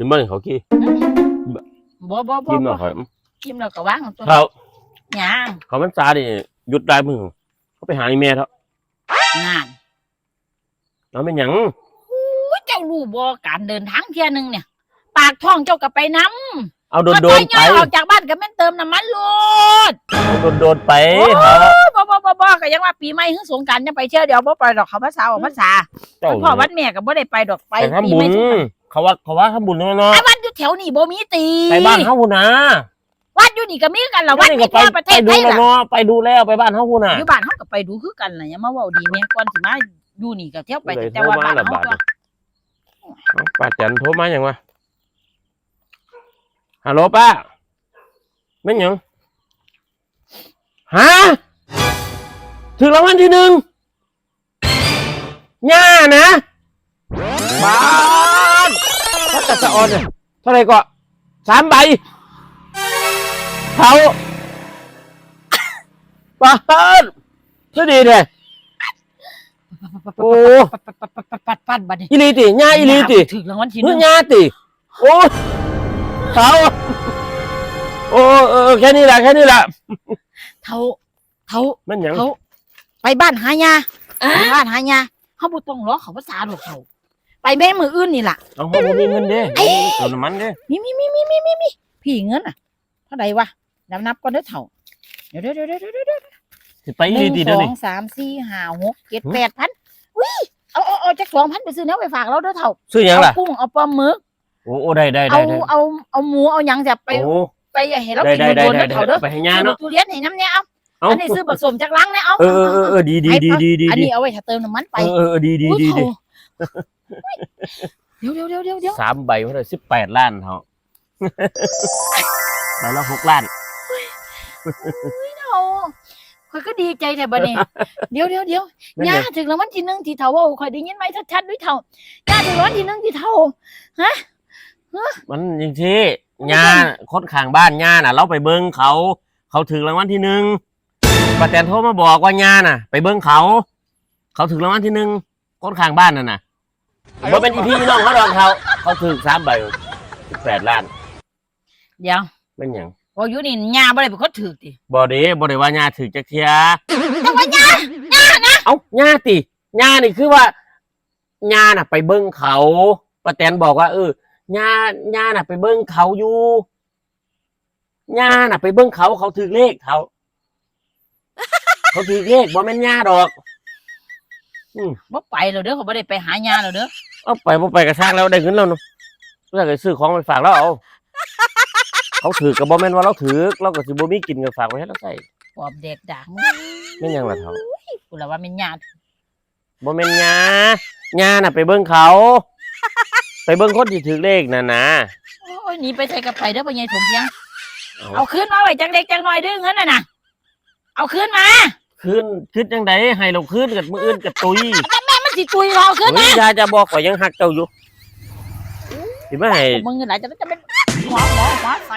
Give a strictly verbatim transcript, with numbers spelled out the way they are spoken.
กินบ่นี่เขาขี้ บ่บ่บ่ กิน บ่ มาข่อย กินแล้วก็วางตัว เขา ย่าง เขามันซาดิหยุดได้มึงเขาไปหาอีแม่เถอะ งาน เราเป็นหยัง โอ้ยเจ้ารู้บ่การเดินทางเที่ยหนึงเนี่ย ปากท้องเจ้าก็ไปนำ เอาโดนโดนๆไป ออกจากบ้านก็แม่นเติมน้ำมันโลด เอาโดนโดนๆไป โอ้ เขา บ่บ่บ่บ่ก็ยังว่าปีใหม่หรือสงกรานต์จะไปเที่ยวเดียวบ่ไปดอกเขาพรรษาออกพรรษา เจ้า พ่อวันแม่ก็บ่ได้ไปดอกไป ไปทำ ปี บุ ใหม่ ญ สงกรานต์ เขาว่าเขาว่าทำบุญเนาะ ไอ้วัดอยู่แถวนี้บ่มีตี ไปบ้านเขาพุ้นนะ วัดอยู่นี่ก็มีกันละวัดมีทั่วประเทศ ไป ไท ดู ย แล้ว ละ เนาะไปดูแล้วไปบ้านเขาพุ้นนะ อยู่บ้านเขาก็ไปดูคือกันละอย่ามาเว้าดีแม่ก่อนสิมาอยู่นี่ก็เที่ยวไปแต่ว่าบ้านเขาตัว เอาป้าแตนโทรมาหยังวะฮัลโหลป้าแม่นหยังฮะถือรางวัลที่หนึ่งย่านะบ้านพักกษะออนเนี่ยเท่าไหร่ก็สามใบเขาบ้านคือดีแท้โอ้ ปัดปัดปัดบัดนี้ อีหลีติย่าอีหลีติ ถือรางวัลที่ห เฮ้ นึ่ ย ง ย่าติโอ้เขาโอ้เออเออแค่นี้แหละแค่นี้แหละ เท่าเท่า แม่นหยัง เท่าไปบ้านหายาไปบ้านหายาเขาบ่ต้องรอเขาพรรษาดอกเท่าไปแม่มื้ออื่นนี่ล่ะ เอาเขาบ่มีเงินเด้ เอ้ย เติมน้ำมันเด้ มีมีมีมีมีมีมีพี่เงินอ่ะเท่าไหร่วะนับนับก่อนเด้อเท่าเดี๋ยวเดี๋ยวเดี๋ยวเดี๋ยวเดี๋ยวเดี๋ยว สิไปอีหลีติ ห เดี๋ยว นึ่ง นี้ สองสามสี่ห้าหกเจ็ด หืม แปดพันอุ้ยเอาเอาเอาจักสองพันไปซื้อแนวไปฝากเราเด้อเท่า ซื้อหยังล่ะ เอากุ้งเอาปลาหมึก โอ้โอ้ได้ได้ได้ เอา ได้ เอาเอาหมูเอาหยังจะไป โอ้ ไปให้เรา ได้ กิน ได้ได้ โดนๆ ได้ เด้อเท่าเด้อ ไปให้ย่าเนาะ ซื้อทุเรียนให้น้ำเนี่ยเอา เอา อันนี้ซื้อผสมจากลังเนี่ยเอา เออเออเออเออดีดีดีดีดี อัน ดี นี้เอาไว้ถ้าเติมน้ำมันไป เออเออเออดีดี อุ้ย ดีดี เท่าเดี๋ยวเดี๋ยวเดี๋ยวเดี๋ยวเดี๋ยว สามใบเท่าไหร่สิบแปดล้านเท่าใบละหกล้าน เท่าข่อยก็ดีใจแท้บัดนี้ เดี๋ยวเดี๋ยวเดี๋ยว แม่น ย่า ไง ถือรางวัลที่หนึ่งที่เท่าเว้าข่อยได้ยินไหมชัดๆด้วยเท่าย่าถือรางวัลที่หนึ่งที่เท่าฮะ มันยังที่ย่าคนข้างบ้านย่าน่ะ เราไปเบิ่งเขา เขาถือรางวัลที่หนึ่งป้าแตนโทรมาบอกว่าย่าน่ะ ไปเบิ่งเขา เขาถือรางวัลที่หนึ่งคนข้างบ้านนั่นน่ะบ่เป็นอีพี่น้องเขาดอกเขา เขาถือสามใบสิบแปดล้าน เดี๋ยว เป็นหยัง ว่าอยู่นี่ย่าบ่ได้เป็นคนถือติ บ่เด้บ่ได้ว่าย่าถือจักเทีย แต่ว่าย่าย่านะ เอ้าย่าติย่านี่คือว่าย่าน่ะ ไปเบิ่งเขาป้าแตนบอกว่า เออย่าย่าน่ะ ไปเบิ่งเขาอยู่ย่าน่ะ ไปเบิ่งเขาเขาถือเลขเขา เขาถือเลขบ่แม่นย่าดอก อืม บ่ไปแล้วเด้อเขาบ่ได้ไปหาย่าแล้วเด้อ เอาไปบ่ไปกระชากแล้วได้เงินแล้วเนาะเพื่อจะซื้อของไปฝากแล้วเอาเขาถือก็บ่แม่นว่าเราถือเราก็สิบ่มีกินก็ฝากไว้ให้เราใส่ ปอบแดกด่าง แม่นหยังล่ะเฒ่า กูละว่าแม่นย่า บ่แม่นย่าย่าน่ะไปเบิ่งเขา ไปเบิ่งคนที่ถือเลขน่ะนะ โอ้ยหนีไปใส่กระไปเด้อพ่อใหญ่สมเพียง เอา เอาคืนมาไว้จังเล็กจังน้อยเด้อเงินน่ะนะเอาคืนมา คืนคืนจังไดให้เราคืนกับมื้ออื่นกับตุย แต่แม่มันสิตุยเราเอาคืน เฮ้ มาย ยาจะบอกข่อยยังหักเจ้าอยู่สิมาให้ มึงอยู่ไหนจะจะเป็นหัวหมอหัวใส